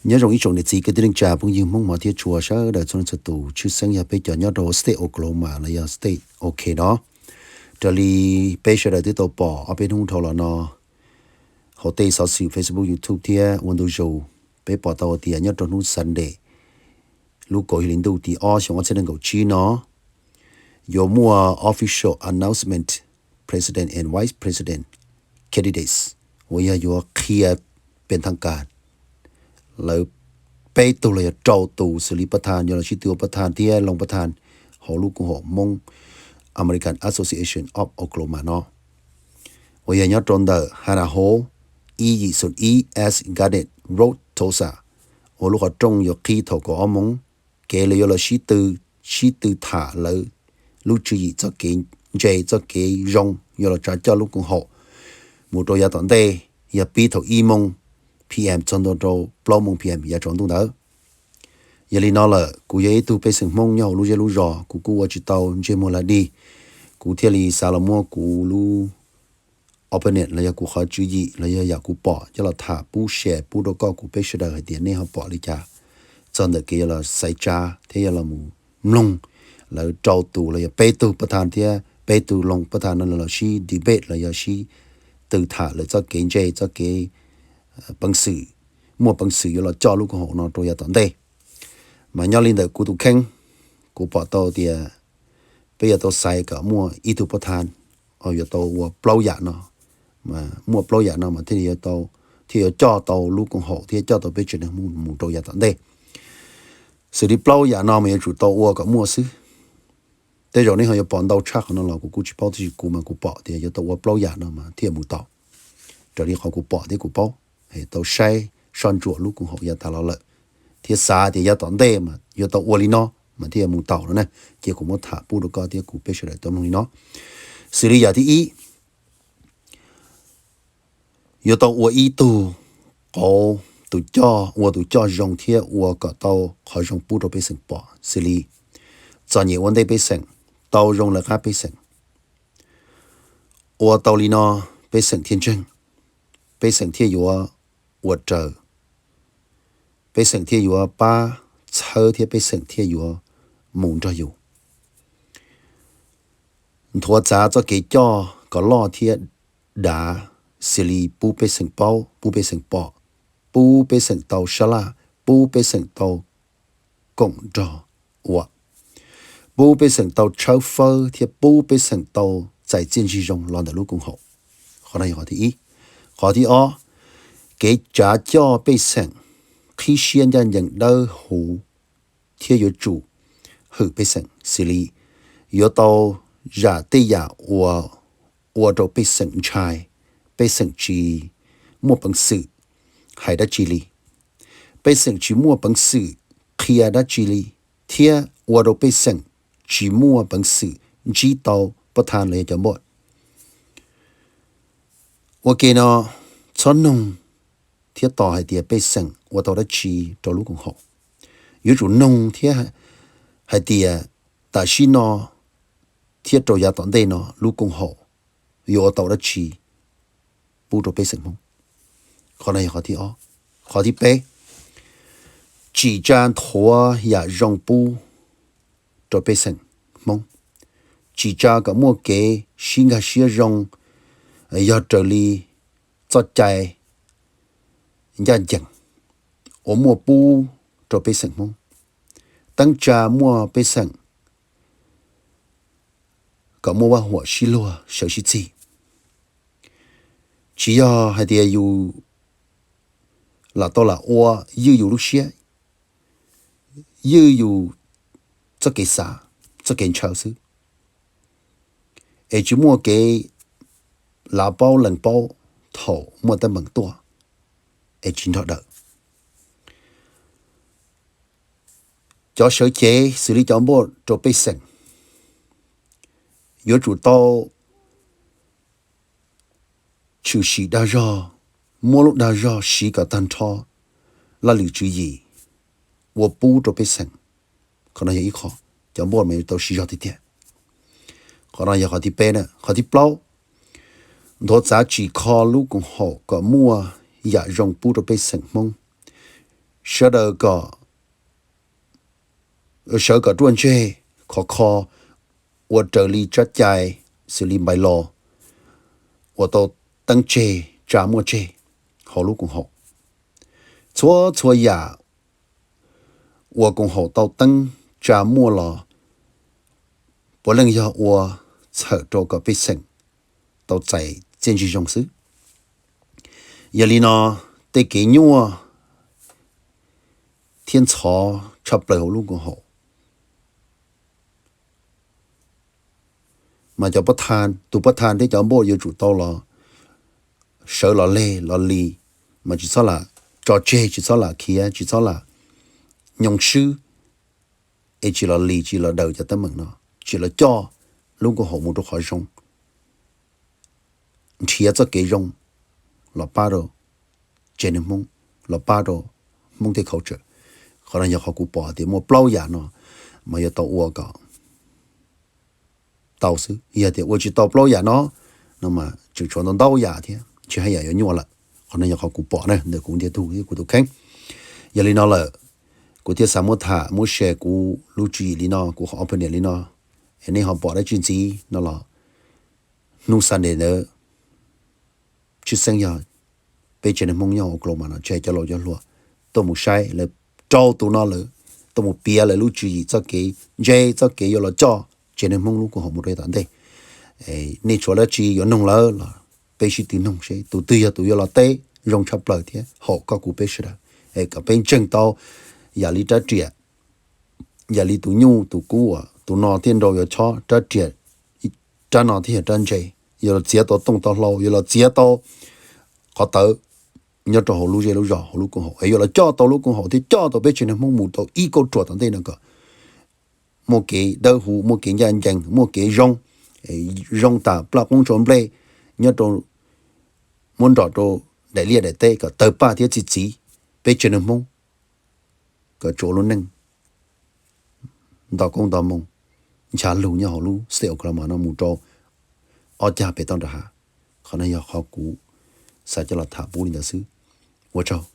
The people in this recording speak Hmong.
Nyob zoo ib tsoom niam txiv kwv tij neej tsa phooj ywg Hmoob hmov thiab tshua sawv daws txhua leej txhua tus, tshwj xeeb yog peb cov nyob rau state Oklahoma los yog state OK no. Raws li peb sawv daws twb tau pom ob peb hnub dhau los no hauv tej xov xwm Facebook, YouTube thiab ua ntu zus, peb pom tau tias nyob rau hnub Sunday lub kaum hli ntuj tim ob xyoo ob txhiab nees nkaum tsib no yuav muaj official announcement president and vice president candidates uas yog yuav qhia pes thaj kas lawv peb tug los yog rau tus xws li pab thas yuav los sib tw ua pab thas thiab loos pab thas hauv lub koom haum Hmoob American Association of Oklahoma no, uas yog nyob rau ntawm Hana Hall, ib yim xoom ib East Gardner Road, Tulsa, uas lub qhov rooj yuav qhib thaum kaum ob moos. Kev lawv yuav los sib tw, sib tw tham lawv lub tswv yim txoj kev ntse txoj kev zoo yuav los tsav coj lub koom haum mus rau yav tom ntej, yog pib thaum ib moos P M txog ntua rau plaub moos P M yav tsaus ntuj ntawd. Yog li no lawm, kuv yog ib tug pej xeem Hmoob nyob hauv lub zej lub zos, kuv kuj ua tsis tau ntsej muag lam dig, kuv thiaj li xav los muab kuv lub opinion los yog kuv qhov tswv yim los yog yam kuv pom coj los tham pub share pub rau koj kuv peb sawv daws hais tias nej ho pom li cas txog ntawm kev yuav los xaiv tsa thiab yuav los mus mloog lawv rau tus los yog peb tug pab thas thiab peb tug loos pab thas no los sib debate los yog sib tw tham lawv txoj kev ntse txoj kev peev xwm, muaj peev xwm yuav los coj lub koom haum no rau yav tom ntej. Mas nyob li ntawm kuv tus kheej, kuv pom tau tias peb yuav tau xaiv kom muaj ib tug pab thas, yuav tau ua plaub yam no, muaj plaub yam no mas thiaj yuav coj tau lub koom haum thiab coj tau peb tsev neeg Hmoob mus rau yav tom ntej. Xws li plaub yam no mas yuav tsum tau ua kom muaj xwb. Tej zaum nej ho yuav pom ntau tshaj qhov no los kuv kuj tsis paub, tab sis kuv mas kuv pom tias yuav tau ua plaub yam no mas thiaj mus tau. Raws li qhov kuv pom thiab kuv paub, tau saib soj ntsuam lub koom haum yav tas los lawm, thiab xav tias yav tom ntej mas yuav tau ua li no mas thiaj mus tau no na. Ces kuv muab tham pub rau koj thiab kuv peb sawv daws tau mloog li no. Xws li yam thib ib, yuav tau ua ib tug qauv, tus coj, ua tus coj zoo thiab ua kom tau qhov zoo pub rau pej xeem pom, xws li txom nyem ua ntej pej xeem, tau zoo lawv qab pej xeem. Ua tau li no pej xeem thiaj ntseeg, pej xeem thiaj yuav ua raws, pej xeem thiaj yuav pab txhawb thiab pej xeem thiaj yuav mus nrog yus. Nthuav txav txoj kev coj kom loj thiab dav, xws li pub pej xeem paub, pub pej xeem pom, pub pej xeem tau sab laj, pub pej xeem tau koom nrog ua, pub pej xeem tau tshawb fawb thiab pub pej xeem tau txais txiaj ntsig zoo los ntawm lub koom haum. Qhov no yog qhov thib ib. Qhov thib ob, kev tsav coj pej xeem qhib siab ncaj ncees dawb huv thiab yuav tsum hwm pej xeem, xws li yuav tau zam tej yam uas ua rau pej xeem ntshai, pej xeem tsis muaj peev xwm hais dab tsi li, pej xeem tsis muaj peev xwm qhia dab tsi li, thiab ua rau pej xeem tsis muaj peev xwm ntsib tau pab thas los yog cov npauj. Ua ke no, txhob noog thiab tos hais tias pej xeem ua tau dab tsi rau lub koom haum. Yuav tsum noog thiab hais tias tam sim no thiab rau yav tom ntej no lub koom haum yuav ua tau dab tsi pub rau pej xeem Hmoob. Qhov no yog qhov thib ob. Qhov thib peb, tsim tsa nthuav yam zoo pub rau pej xeem Hmoob. Tsim tsa kom muaj kev sib nkag siab zoo, yog raws li txoj cai ncaj ncees uas muaj pub rau pej xeem Hmoob. Teeb tsa muaj pej xeem kom muaj vaj huam sib luag sawv sib txig. Tsis yog hais tias yus lam tau lam ua ywj yus lub siab, ywj yus txoj kev xav, txoj kev ntshaw xwb, es tsis muaj kev lav paub lees paub thaum muaj teeb meem tuaj, es tsis nrog daws. Cov sawv cev xws li cov npauj rau pej xeem yuav tsum tau tshwm sim dag zog, muab lub dag zog siv kom tag nrho laj lwm tswv yim ua pub rau pej xeem. Qhov no yog ib qho, cov npauj mas yuav tau siv zog tiag tiag. Qhov no yog qhov thib peb na. Qhov thib plaub, nthuav txav tsim kho lub koom haum kom muaj yam zoo pub rau pej xeem Hmoob. sawv daws kom, sawv kom ruaj ntseg khov kho, ua raws li tsab cai, xws li npai los uas tau teeb tseg tsa muaj tseg hauv lub koom haum. Txhua txhua yam uas koom haum tau teeb tsa muaj los puav leej yog ua txhawm rau kom pej xeem tau txais txiaj ntsig zoo xwb. Yog li no, tej kev nyuaj thiab ntxhov tshaj plaws hauv lub koom haum mas cov, tus pab thaj thiab cov npauj yuav tsum tau los sawv los leg los li, mas tsis txhob lam tso tseg, tsis txhob lam khiav, tsis txhob lam nyoo swb, es tsis los li tsis los daws cov teeb meem no, tsis los coj lub koom haum mus rau qhov zoo, nrhiav txoj kev zoo los pab rau tsev neeg Hmoob, los pab rau Hmoob tej culture. Qhov no yog qhov kuv pom tias muaj plaub yam no mas yuav tau ua kom tau xwb. Yog tias ua tsis tau plaub yam no, no mas tseem tshuav ntau ntau yam thiab tsis hais yam yuav nyuaj lawm. Qhov no yog qhov kuv pom na ntawm kuv ntiag tug thiab kuv tus kheej. Yog li no lawm, kuv thiaj xav muab tham muab share kuv lub tswv yim li no, kuv qhov opinion li no. Es nej ho pom dab tsi ntxiv no los hnub Sunday ntawd tshwj xeeb yog peb tsev neeg Hmoob nyob Oklahoma no tsis hais cov laus cov hluas tuaj mus saib lawv rau tus no lawm, tuaj mus piav lawv lub tswv yim txoj kev ntse, txoj kev yuav los coj tsev neeg Hmoob lub koom haum mus rau yav tom ntej. Nej tshuav dab tsi yuav noog lawm los peb sib tw noog seb tus twg yog tus yuav los teb zoo tshaj plaws thiab haum koj kuv peb sawv daws, es kom peb ntseeg tau yam li rab riam, yam li tus nyuj tus kub uas tus no thiaj nrau yuav chob, rab riam rab no thiaj yog rab ntse, yuav los txiav tau tooj tau hlau, yuav los txiav tau qhov tawv nyob rau hauv lub zej lub zos hauv lub koom haum, es yuav los coj tau lub koom haum thiab coj tau peb tsev neeg Hmoob mus tau ib kauj ruam tom ntej no kom muaj kev dawb huv, muaj kev ncaj ncees, muaj kev zoo, zoo tas plaj qoob tsau nplej nyob rau, muab nrog rau daim liaj daim teb kom tawg paj thiab txi txiv peb tsev neeg Hmoob kom tsuas ua lub neej nto koob nto moo, ncha lug nyob hauv lub state Oklahoma no mus rau ob cag pem toj nram hav. Qhov no yog qhov kuv xav coj los tham pub li ntawd xwb. Ua tsaug.